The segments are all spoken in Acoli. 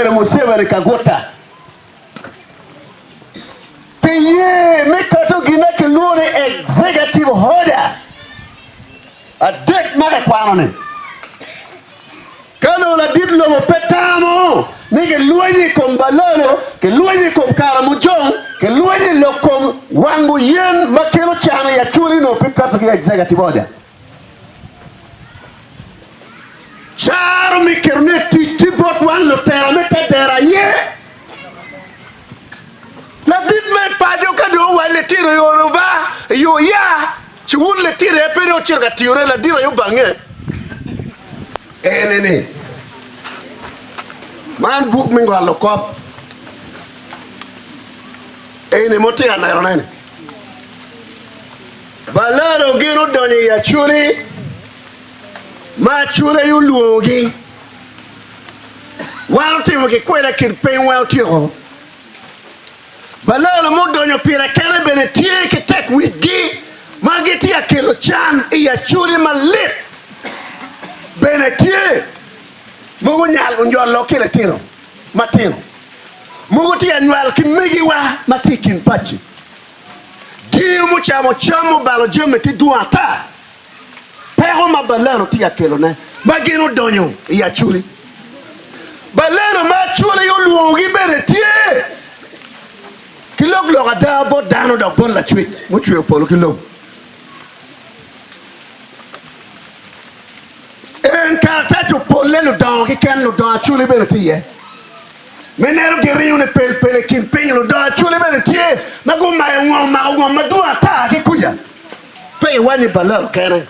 Yoweri Museveni Kaguta pi ye me keto gin ma kilwongo ni Executive Order adek ma kikwano-ni. Ka nongo ladit lobo pe tamo ni kilwenyo i kom Balalo, kilwenyo i kom Karamojong, kilwenyo i lok kom wango yen ma kelo can i Acholi nongo pe ketogi i Executive Order. Caro me ketone i tic tye bot wan lutela me te dero aye. Ladit me paco ka dong owaco litino i olo ba i yo ya ci wun litino aye pe dong ocito ka tiyone ladit aye obange ene ni man buk me ngolo kop eni ma wutye ka nenone ni Balalo gin odonyo i Acholi ma Acholi aye olwongogi. Wan otimo ki kweda kin piny wa otyeko. Balalo mudonyo pire kene bene tye ki tek wicgi ma gitye ka kelo can i Acholi malit bene tye. Mogo onyal onjolo ki litino matino. Mogo tye ka nywal ki megiwa ma tye i kin paci. Diyo mucamo cam mubalo jami tye dwong ata. Peko ma Baleno tye ka kelone ma gin odonyo i Acholi. Baleno ma Acholi olwongogi bene tye ki lok lok ada bot dano dok bot Lacwec mucweyo polo ki lobo. En karatac opolle ludongo keken, ludongo Acholi bene tye iye. Me neno giringo ni pel pel i kin piny, ludongo Acholi bene tye ma gumayo ngom, mako ngom madwong ata ki kuca. Pe iwac ni Balalo kene.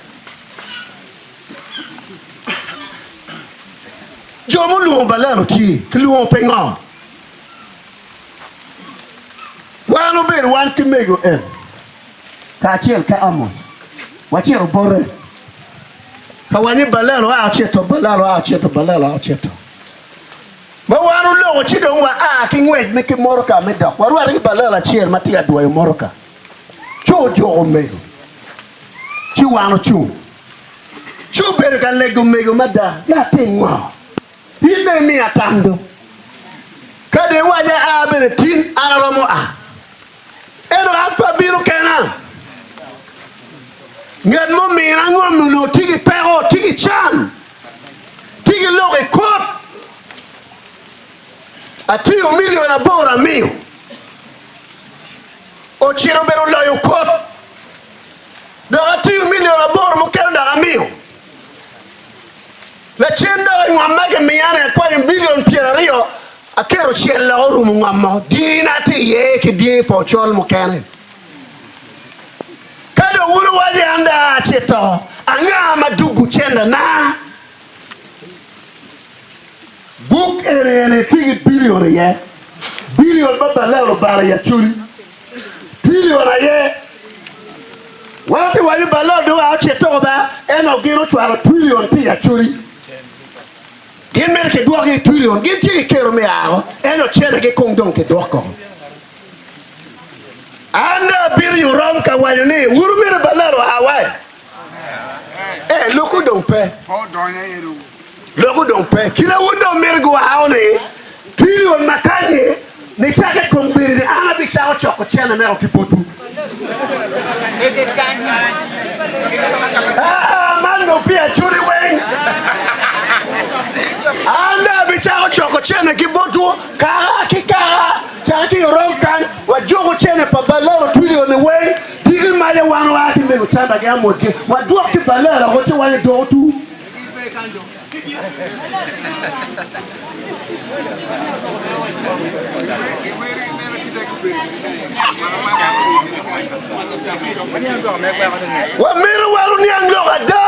Jo mulwongo Balalo tye, kilwongo pingo? Wan obedo wan ki mego en kacel ki Amos, wacito bote ka wanyo Balalo a ocito, Balalo a ocito, Balalo a ocito. Ma wan oloko ci dong wa a ki ngwec me ki motoka me dok warwate ki Balalo acel ma tye ka dwoyo motoka. Ci ojuko omego, ci wan ocung. Ci obedo ka lego omego mada, ni atim ngo? In dong imiya tam do. Ka dong iwaca a bene tin, an aromo a. Ento an pe abino kena. Ngat mumina ngom onongo tye ki peko, tye ki can, tye ki lok i kot. Atingo milion aboro amiyo. Ocito bene oloyo kot, dok atingo milion aboro mukene dok amiyo. Lacen dok i ngom ma gimiya-ni akwanyo milion pyeraryo aketo cel dok orumo ngom mo. Dingina tye iye ki dingi pa ocol mukene. Ka dong wun wuwaco ni an dong aa acito, anga ma duggu centena? Buk eni eni tye ki bilion iye, bilion ma balle obalo i Acholi, trilion aye. Wan tye waco balle dong oa ocito ba, ento gin ocwalo trilion tye i Acholi. Gin mito kidwoki i trilion, gin tye ki kero me aro, ento cene-gi kong dong kidwoko. An dong abino i orom ka waco ni, wun wumito balle oa wa? Eh, lokwu dong pe. Lokwu dong pe. Kit a wun dong mito guao ni, trilion ma kany-nyi, nicake kom bedo ni an abicako coko cene meko ki botwu. Ah, man dong pi acoli weng. An dong abicako coko cene ki botwu kaka ki kaka, cake ki i orong kany, wajuko cene pa baloro trilion-ni weng. Diki maca wan waa ki mego Sandra ki Amotgi, wadwok ki Balera woko ci wan idwoko tur. Wamito wan oniang lok ada.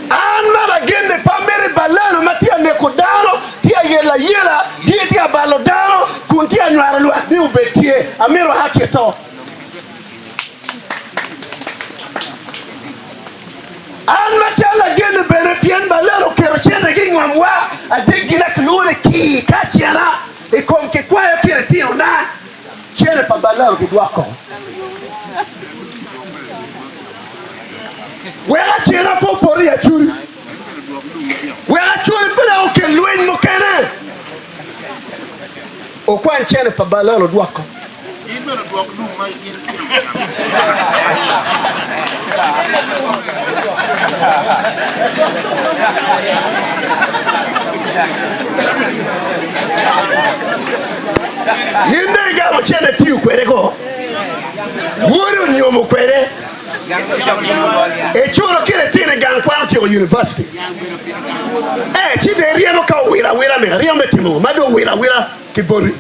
An ma lagenne pe amito i Baleno ma tye ka neko dano, tye ka yelo ayela, tye ka balo dano, kun tye ka nywaro lwak ni obed tye. Amito aa cito. An macalo lagenne bene, pien Baleno oketo centegi i ngomwa, adek gin akilwongo ni kir ka acena i kom kikwayo ki litinona. Cene pa Baleno gidwoko. Wek acena pe opot i Acholi. Wek Acholi pe dok okel lweny mukene. Okwany cene pa Balal odwoko. In bene odwok lum ma in itimo cam. In dong igamo cene itiyo kwede ko? Wodi onyomo kwede. Eculo ki litino i gang kwan otyeko university. Eh, ci dong iryemo ka owiro awira mika, ryemo me timo ngo? Ma dong owiro awira ki boti.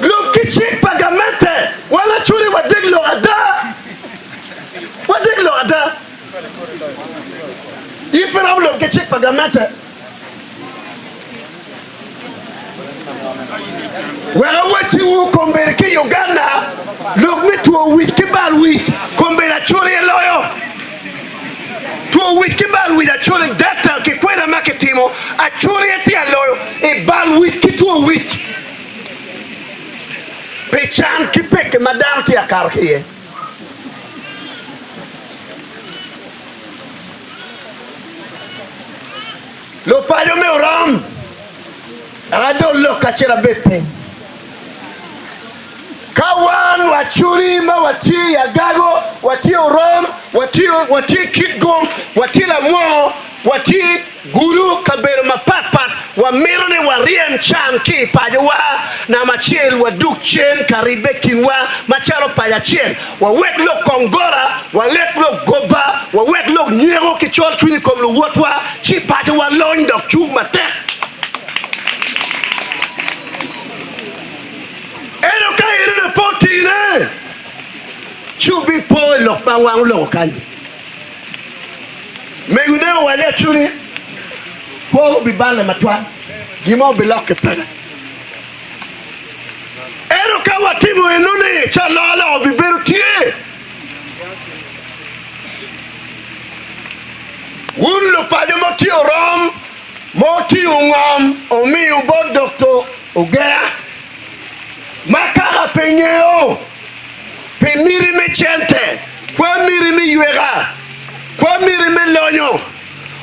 Lub ki cik pa gamente, wan aculi wadeg lok ada. Wadeg lok ada. In pe romo lubo ki cik pa gamente. Wek awacciwu kombeddi ki i Uganda, lok me two wic ki bal wic kombeddi acoli aye loyo. Two wic ki bal wic acoli data ki kwena ma kitimo acoli aye tye aloyo i bal wic ki two wic pi can ki pekki ma dano tye akato ki iye. Lupaco me orom adol lok kacel abed piny. Ka wan waculi ma watye i Agago, watye orom, watye watye Kitgum, watye Lamwongo, watye Gulu, kabedo mapatpat, wamito ni waryem can ki i pacowa namba acel, wadug cen ka ribbe kinwa macalo paco acel. Wawek lok kong gola, walek lok goba, wawek lok nyeko ki col cwiny i kom luwotwa, ci pacowa lony dok cung matek. Ento ka enoni pe otine, ci wubipo i lok ma wan wuloko kany-nyi. Megone owaco aculi, Kwo obiballe matwal, gin mo obilokke peke. Ento ka watimo enoni, ci alokaloka obibedo tye. Wun lupaco ma wutye orom, ma wutingo ngom wumiyo bot Dokto Ogea, ma kaka pe ngeyo, pi miti me cente, kwa miti me yweka, kwa miti me lonyo,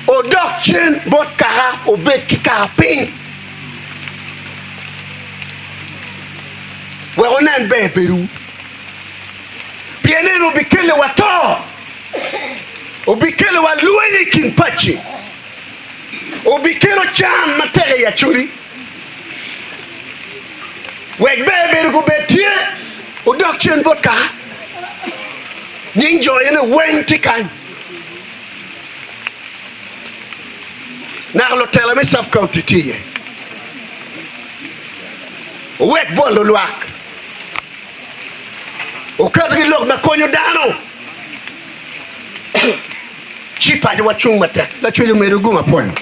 wudok cen bot kaka wubed ki kaka piny. Wek wunen ber bedowu, pien en obikeliwa to, obikeliwa lweny i kin pacci, obikelo can matek i Acholi. Wek ber bedo gubed tye, wudok cen bot kaka. Nying jo ene weng tye kany. Naka lutela me sub county tye iye. Wuwek bwolo lwak. Wuketgi lok ma konyo dano. Ci paco wacung matek. Lacwec omedo gum apwoyo.